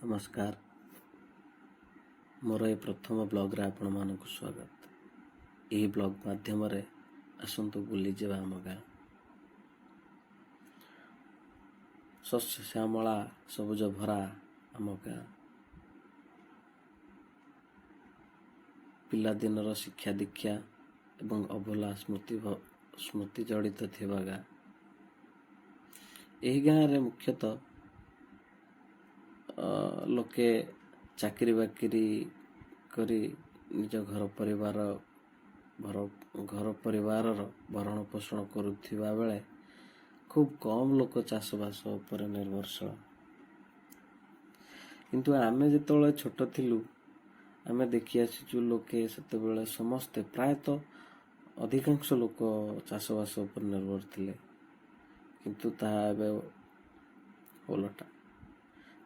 ନମସ୍କାର। ମୋର ଏ ପ୍ରଥମ ବ୍ଲଗ୍ରେ ଆପଣମାନଙ୍କୁ ସ୍ୱାଗତ। ଏହି ବ୍ଲଗ୍ ମାଧ୍ୟମରେ ଆସନ୍ତୁ ବୁଲିଯିବା ଆମ ଗାଁ। ଶସ୍ୟ ଶ୍ୟାମଳା ସବୁଜ ଭରା ଆମ ଗାଁ। ପିଲାଦିନର ଶିକ୍ଷା ଦୀକ୍ଷା ଏବଂ ଅଭୁଲା ସ୍ମୃତି ଜଡ଼ିତ ଥିବା ଗାଁ। ଏହି ଗାଁରେ ମୁଖ୍ୟତଃ ଲୋକେ ଚାକିରି ବାକିରି କରି ନିଜ ଘର ପରିବାରର ଭରଣ ପୋଷଣ କରୁଥିବା ବେଳେ ଖୁବ୍ କମ୍ ଲୋକ ଚାଷବାସ ଉପରେ ନିର୍ଭରଶୀଳ। କିନ୍ତୁ ଆମେ ଯେତେବେଳେ ଛୋଟ ଥିଲୁ, ଆମେ ଦେଖି ଆସିଛୁ ଲୋକେ ସେତେବେଳେ ସମସ୍ତେ, ପ୍ରାୟତଃ ଅଧିକାଂଶ ଲୋକ ଚାଷବାସ ଉପରେ ନିର୍ଭର ଥିଲେ। କିନ୍ତୁ ତାହା ଏବେ ଓଲଟା।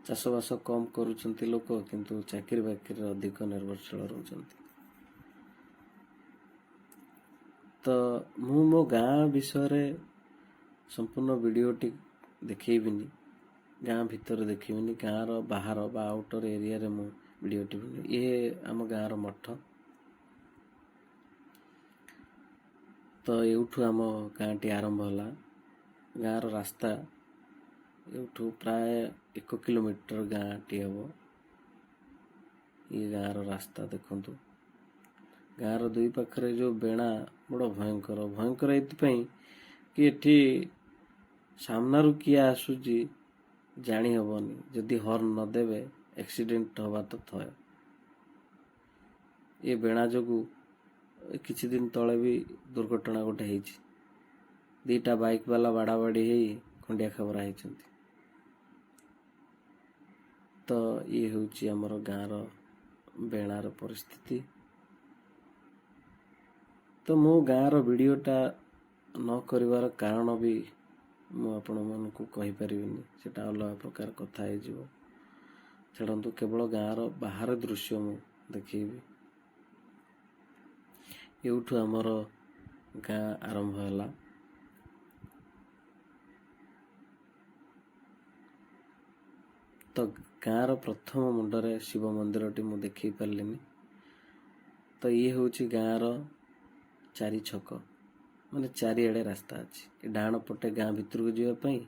ଚାଷବାସ କମ୍ କରୁଛନ୍ତି ଲୋକ, କିନ୍ତୁ ଚାକିରି ବାକିରିରେ ଅଧିକ ନିର୍ଭରଶୀଳ ରହୁଛନ୍ତି। ତ ମୁଁ ମୋ ଗାଁ ବିଷୟରେ ସମ୍ପୂର୍ଣ୍ଣ ଭିଡ଼ିଓଟି ଦେଖେଇବିନି, ଗାଁ ଭିତରେ ଦେଖେଇବିନି। ଗାଁର ବାହାର ବା ଆଉଟର ଏରିଆରେ ମୁଁ ଭିଡ଼ିଓଟି ବନେଇବି। ଇଏ ଆମ ଗାଁର ମଠ। ତ ଏଇଠୁ ଆମ ଗାଁଟି ଆରମ୍ଭ ହେଲା। ଗାଁର ରାସ୍ତା ଏଇଠୁ ପ୍ରାୟ 1 କିଲୋମିଟର ଗାଁଟି ହେବ। ଇଏ ଗାଁର ରାସ୍ତା ଦେଖନ୍ତୁ। ଗାଁର ଦୁଇ ପାଖରେ ଯେଉଁ ବେଣା ବଡ଼ ଭୟଙ୍କର। ଭୟଙ୍କର ଏଇଥିପାଇଁ କି ଏଠି ସାମ୍ନାରୁ କିଏ ଆସୁଛି ଜାଣି ହେବନି। ଯଦି ହର୍ନ ନ ଦେବେ, ଆକ୍ସିଡେଣ୍ଟ ହେବା ତ ଥୟ। ଏ ବେଣା ଯୋଗୁଁ କିଛି ଦିନ ତଳେ ବି ଦୁର୍ଘଟଣା ଗୋଟେ ହେଇଛି। 2ଟା ବାଇକ୍ ବାଲା ବାଡ଼ାବାଡ଼ି ହେଇ ଖଣ୍ଡିଆ ଖାବରା ହେଇଛନ୍ତି। ତ ଇଏ ହେଉଛି ଆମର ଗାଁର ବେଣାର ପରିସ୍ଥିତି। ତ ମୁଁ ଗାଁର ଭିଡ଼ିଓଟା ନ କରିବାର କାରଣ ବି ମୁଁ ଆପଣମାନଙ୍କୁ କହିପାରିବିନି, ସେଟା ଅଲଗା ପ୍ରକାର କଥା ହେଇଯିବ। ଛାଡ଼ନ୍ତୁ, କେବଳ ଗାଁର ବାହାର ଦୃଶ୍ୟ ମୁଁ ଦେଖେଇବି। ଏଇଠୁ ଆମର ଗାଁ ଆରମ୍ଭ ହେଲା। ତ ଗାଁର ପ୍ରଥମ ମୁଣ୍ଡରେ ଶିବ ମନ୍ଦିରଟି ମୁଁ ଦେଖେଇ ପାରିଲିନି। ତ ଇଏ ହେଉଛି ଗାଁର ଚାରି ଛକ, ମାନେ ଚାରିଆଡ଼େ ରାସ୍ତା ଅଛି। ଏ ଡାହାଣ ପଟେ ଗାଁ ଭିତରକୁ ଯିବା ପାଇଁ,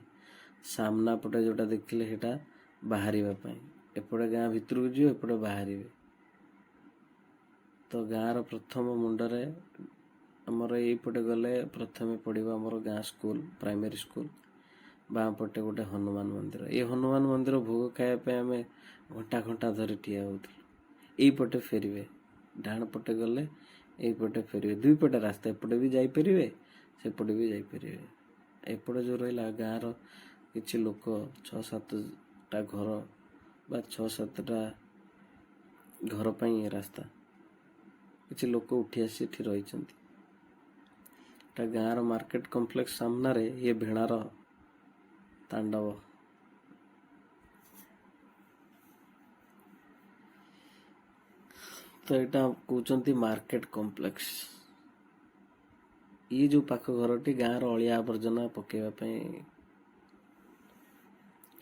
ସାମ୍ନା ପଟେ ଯେଉଁଟା ଦେଖିଲେ ସେଇଟା ବାହାରିବା ପାଇଁ। ଏପଟେ ଗାଁ ଭିତରକୁ ଯିବ, ଏପଟେ ବାହାରିବେ। ତ ଗାଁର ପ୍ରଥମ ମୁଣ୍ଡରେ ଆମର ଏଇପଟେ ଗଲେ ପ୍ରଥମେ ପଡ଼ିବ ଆମର ଗାଁ ସ୍କୁଲ, ପ୍ରାଇମେରୀ ସ୍କୁଲ। ବାଁ ପଟେ ଗୋଟେ ହନୁମାନ ମନ୍ଦିର। ଏ ହନୁମାନ ମନ୍ଦିର ଭୋଗ ଖାଇବା ପାଇଁ ଆମେ ଘଣ୍ଟା ଘଣ୍ଟା ଧରି ଠିଆ ହେଉଥିଲୁ। ଏଇପଟେ ଫେରିବେ, ଡାହାଣ ପଟେ ଗଲେ ଏଇପଟେ ଫେରିବେ। ଦୁଇ ପଟେ ରାସ୍ତା, ଏପଟେ ବି ଯାଇପାରିବେ, ସେପଟେ ବି ଯାଇପାରିବେ। ଏପଟେ ଯେଉଁ ରହିଲା ଗାଁର କିଛି ଲୋକ, 6-7ଟା ଘର ବା 6-7ଟା ଘର ପାଇଁ ଏ ରାସ୍ତା। କିଛି ଲୋକ ଉଠି ଆସି ଏଠି ରହିଛନ୍ତି। ଏଟା ଗାଁର ମାର୍କେଟ କମ୍ପ୍ଲେକ୍ସ ସାମ୍ନାରେ ଇଏ ଭେଣାର ତାଣ୍ଡବ। ତ ଏଇଟା କହୁଛନ୍ତି ମାର୍କେଟ କମ୍ପ୍ଲେକ୍ସ। ଇଏ ଯେଉଁ ପାଖ ଘରଟି ଗାଁର ଅଳିଆ ଆବର୍ଜନା ପକେଇବା ପାଇଁ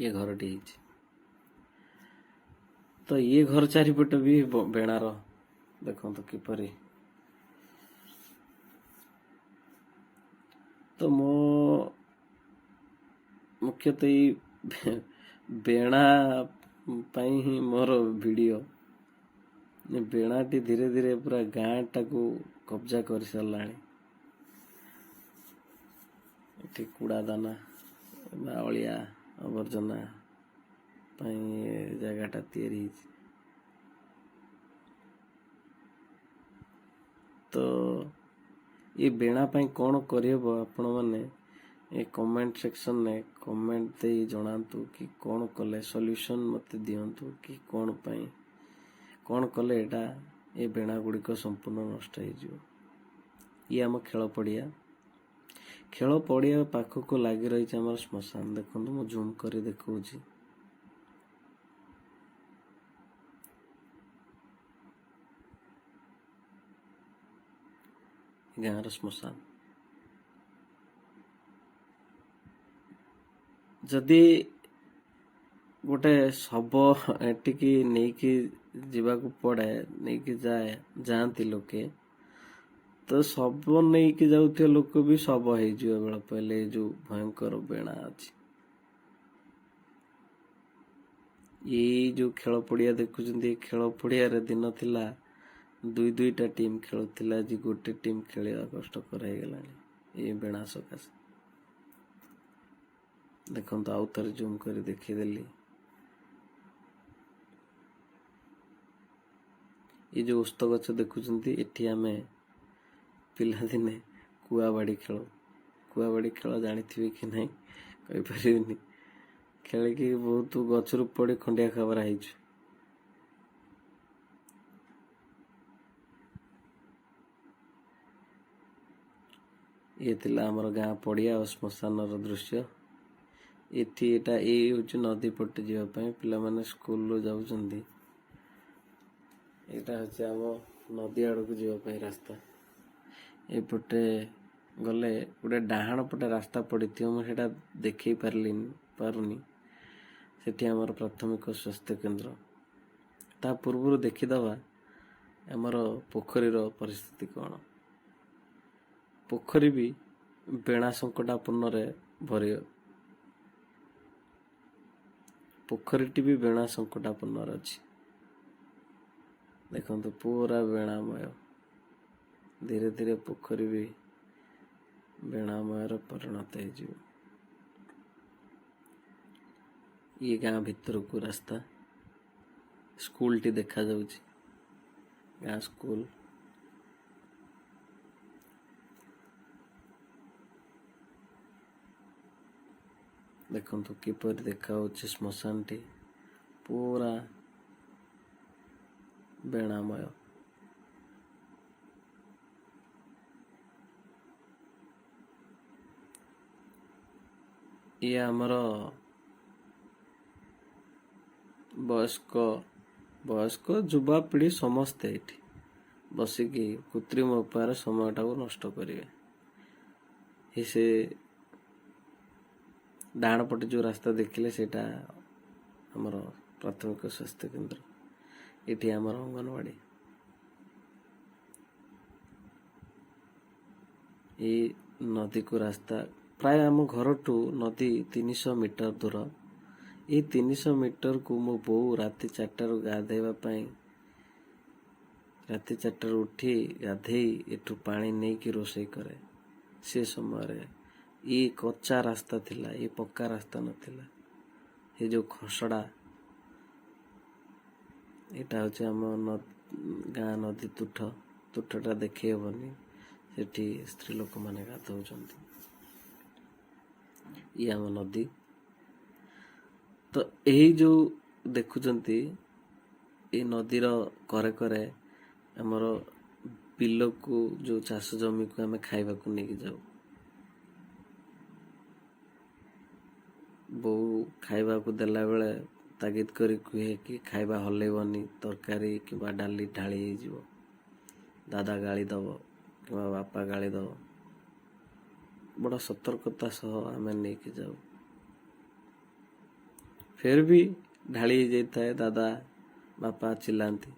ଇଏ ଘରଟି ହେଇଛି। ତ ଇଏ ଘର ଚାରିପଟେ ବି ବେଣାର ଦେଖନ୍ତୁ କିପରି। ତ ମୋ ମୁଖ୍ୟତଃ ଏଇ ବେଣା ପାଇଁ ହିଁ ମୋର ଭିଡ଼ିଓ। ବେଣାଟି ଧୀରେ ଧୀରେ ପୁରା ଗାଁଟାକୁ କବ୍ଜା କରିସାରିଲାଣି। ଏଠି କୁଡ଼ା ଦାନା ବା ଅଳିଆ ଆବର୍ଜନା ପାଇଁ ଏ ଜାଗାଟା ତିଆରି ହେଇଛି। ତ ଏ ବେଣା ପାଇଁ କ'ଣ କରିହେବ, ଆପଣମାନେ ଏ କମେଣ୍ଟ ସେକ୍ସନରେ କମେଣ୍ଟ ଦେଇ ଜଣାନ୍ତୁ କି କ'ଣ କଲେ, ସଲ୍ୟୁସନ୍ ମୋତେ ଦିଅନ୍ତୁ କି କ'ଣ ପାଇଁ କ'ଣ କଲେ ଏଇଟା ଏ ବେଣା ଗୁଡ଼ିକ ସମ୍ପୂର୍ଣ୍ଣ ନଷ୍ଟ ହେଇଯିବ। ଇଏ ଆମ ଖେଳ ପଡ଼ିଆ। ଖେଳ ପଡ଼ିଆ ପାଖକୁ ଲାଗି ରହିଛି ଆମର ଶ୍ମଶାନ। ଦେଖନ୍ତୁ, ମୁଁ ଜୁମ୍ କରି ଦେଖାଉଛି। ଗାଁର ଶ୍ମଶାନ। ଯଦି ଗୋଟେ ଶବ ଏଠିକି ନେଇକି ଯିବାକୁ ପଡ଼େ, ନେଇକି ଯାଆନ୍ତି ଲୋକେ। ତ ଶବ ନେଇକି ଯାଉଥିବା ଲୋକ ବି ଶବ ହେଇଯିବ ବେଳ ପଇଲେ, ଏଇ ଯୋଉ ଭୟଙ୍କର ବେଣା ଅଛି। ଏଇ ଯୋଉ ଖେଳ ପଡ଼ିଆ ଦେଖୁଛନ୍ତି, ଏଇ ଖେଳ ପଡ଼ିଆରେ ଦିନ ଥିଲା ଦୁଇ ଦୁଇଟା ଟିମ୍ ଖେଳୁଥିଲା। ଆଜି ଗୋଟେ ଟିମ୍ ଖେଳିବା କଷ୍ଟକର ହେଇଗଲାଣି ଏଇ ବେଣା ସକାଶେ। ଦେଖନ୍ତୁ, ଆଉ ଥରେ ଜୁମ୍ କରି ଦେଖେଇଦେଲି। ଏଇ ଯୋଉ ଓସ୍ତ ଗଛ ଦେଖୁଛନ୍ତି, ଏଠି ଆମେ ପିଲାଦିନେ କୁଆବାଡ଼ି ଖେଳୁ। କୁଆବାଡ଼ି ଖେଳ ଜାଣିଥିବେ କି ନାହିଁ କହିପାରିବିନି। ଖେଳିକି ବହୁତ ଗଛରୁ ପଡ଼ି ଖଣ୍ଡିଆ ଖାବରା ହେଇଛୁ। ଇଏ ଥିଲା ଆମର ଗାଁ ପଡ଼ିଆ ଆଉ ଶ୍ମଶାନର ଦୃଶ୍ୟ। ଏଠି ଏଇଟା ଏଇ ହେଉଛି ନଦୀ ପଟେ ଯିବା ପାଇଁ ପିଲାମାନେ ସ୍କୁଲରୁ ଯାଉଛନ୍ତି। ଏଇଟା ହେଉଛି ଆମ ନଦୀ ଆଡ଼କୁ ଯିବା ପାଇଁ ରାସ୍ତା। ଏପଟେ ଗଲେ ଗୋଟେ ଡାହାଣ ପଟେ ରାସ୍ତା ପଡ଼ିଥିବ, ମୁଁ ସେଇଟା ଦେଖେଇ ପାରୁନି। ସେଠି ଆମର ପ୍ରାଥମିକ ସ୍ୱାସ୍ଥ୍ୟ କେନ୍ଦ୍ର। ତା ପୂର୍ବରୁ ଦେଖିଦେବା ଆମର ପୋଖରୀର ପରିସ୍ଥିତି କ'ଣ। ପୋଖରୀ ବି ବେଣା ସଙ୍କଟାପନ୍ନରେ ଭରି, ପୋଖରୀଟି ବି ବେଣା ସଙ୍କଟାପନ୍ନରେ ଅଛି। ଦେଖନ୍ତୁ, ପୁରା ବେଣାମୟ। ଧୀରେ ଧୀରେ ପୋଖରୀ ବି ବେଣାମୟରେ ପରିଣତ ହେଇଯିବ। ଇଏ ଗାଁ ଭିତରକୁ ରାସ୍ତା। ସ୍କୁଲଟି ଦେଖାଯାଉଛି, ଗାଁ ସ୍କୁଲ। ଦେଖନ୍ତୁ କିପରି ଦେଖାଯାଉଛି ଶ୍ମଶାନଟି, ପୁରା ବେଣାମୟ। ଇଏ ଆମର ବୟସ୍କ ଯୁବାପିଢ଼ି ସମସ୍ତେ ଏଇଠି ବସିକି କୃତ୍ରିମ ଉପାୟରେ ସମୟଟାକୁ ନଷ୍ଟ କରିବେ। ଏ ସେ ଡାହାଣ ପଟେ ଯେଉଁ ରାସ୍ତା ଦେଖିଲେ, ସେଇଟା ଆମର ପ୍ରାଥମିକ ସ୍ୱାସ୍ଥ୍ୟ କେନ୍ଦ୍ର। ଏଠି ଆମର ଅଙ୍ଗନବାଡ଼ି। ଏଇ ନଦୀକୁ ରାସ୍ତା। ପ୍ରାୟ ଆମ ଘରଠୁ ନଦୀ 300 ମିଟର ଦୂର। ଏଇ 300 ମିଟରକୁ ମୋ ବୋଉ ରାତି 4ଟାରୁ ଗାଧେଇବା ପାଇଁ, ରାତି 4ଟାରୁ ଉଠି ଗାଧେଇ ଏଠୁ ପାଣି ନେଇକି ରୋଷେଇ କରେ। ସେ ସମୟରେ ଇଏ କଚ୍ଚା ରାସ୍ତା ଥିଲା, ଇଏ ପକ୍କା ରାସ୍ତା ନଥିଲା, ଏ ଯୋଉ ଖସଡ଼ା। ଏଇଟା ହେଉଛି ଆମ ଗାଁ ନଦୀ ତୁଠ। ତୁଠଟା ଦେଖେଇ ହେବନି, ସେଠି ସ୍ତ୍ରୀ ଲୋକମାନେ ଗାଧଉଛନ୍ତି। ଇଏ ଆମ ନଦୀ। ତ ଏଇ ଯୋଉ ଦେଖୁଛନ୍ତି, ଏଇ ନଦୀର କରେ କରେ ଆମର ବିଲକୁ, ଯୋଉ ଚାଷ ଜମିକୁ ଆମେ ଖାଇବାକୁ ନେଇକି ଯାଉ। ବୋଉ ଖାଇବାକୁ ଦେଲା ବେଳେ ତାଗିଦ କରି କୁହେ କି ଖାଇବା ହଲେଇବନି, ତରକାରୀ କିମ୍ବା ଡାଲି ଢାଳି ହେଇଯିବ, ଦାଦା ଗାଳି ଦବ କିମ୍ବା ବାପା ଗାଳି ଦବ। ବଡ଼ ସତର୍କତା ସହ ଆମେ ନେଇକି ଯାଉ। ଫେର ବି ଢାଳି ହେଇଯାଇଥାଏ, ଦାଦା ବାପା ଚିଲ୍ଲାନ୍ତି,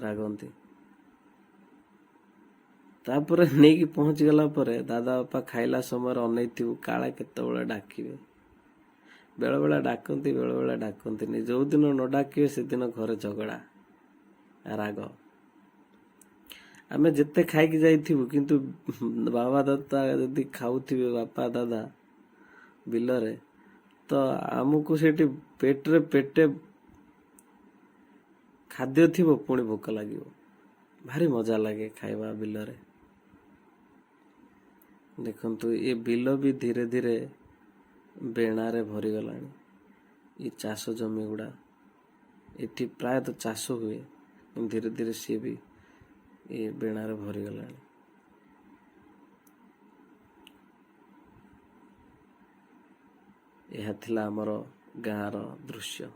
ରାଗନ୍ତି। ତାପରେ ନେଇକି ପହଞ୍ଚିଗଲା ପରେ ଦାଦା ବାପା ଖାଇଲା ସମୟରେ ଅନେଇଥିବୁ, କାଳେ କେତେବେଳେ ଡାକିବେ। ବେଳେବେଳେ ଡାକନ୍ତି, ବେଳେବେଳେ ଡାକନ୍ତିନି। ଯୋଉଦିନ ନ ଡାକିବେ, ସେଦିନ ଘରେ ଝଗଡ଼ା, ରାଗ। ଆମେ ଯେତେ ଖାଇକି ଯାଇଥିବୁ, କିନ୍ତୁ ବାବା ଦାଦା ଯଦି ଖାଉଥିବେ, ବାପା ଦାଦା ବିଲରେ, ତ ଆମକୁ ସେଠି ପେଟରେ ପେଟେ ଖାଦ୍ୟ ଥିବ, ପୁଣି ଭୋକ ଲାଗିବ। ଭାରି ମଜା ଲାଗେ ଖାଇବା ବିଲରେ। ଦେଖନ୍ତୁ, ଏ ବିଲ ବି ଧୀରେ ଧୀରେ ବେଣାରେ ଭରିଗଲାଣି। ଏ ଚାଷ ଜମି ଗୁଡ଼ା, ଏଠି ପ୍ରାୟତଃ ଚାଷ ହୁଏ, ଧୀରେ ଧୀରେ ସିଏ ବି ଏ ବେଣାରେ ଭରିଗଲାଣି। ଏହା ଥିଲା ଆମର ଗାଁର ଦୃଶ୍ୟ।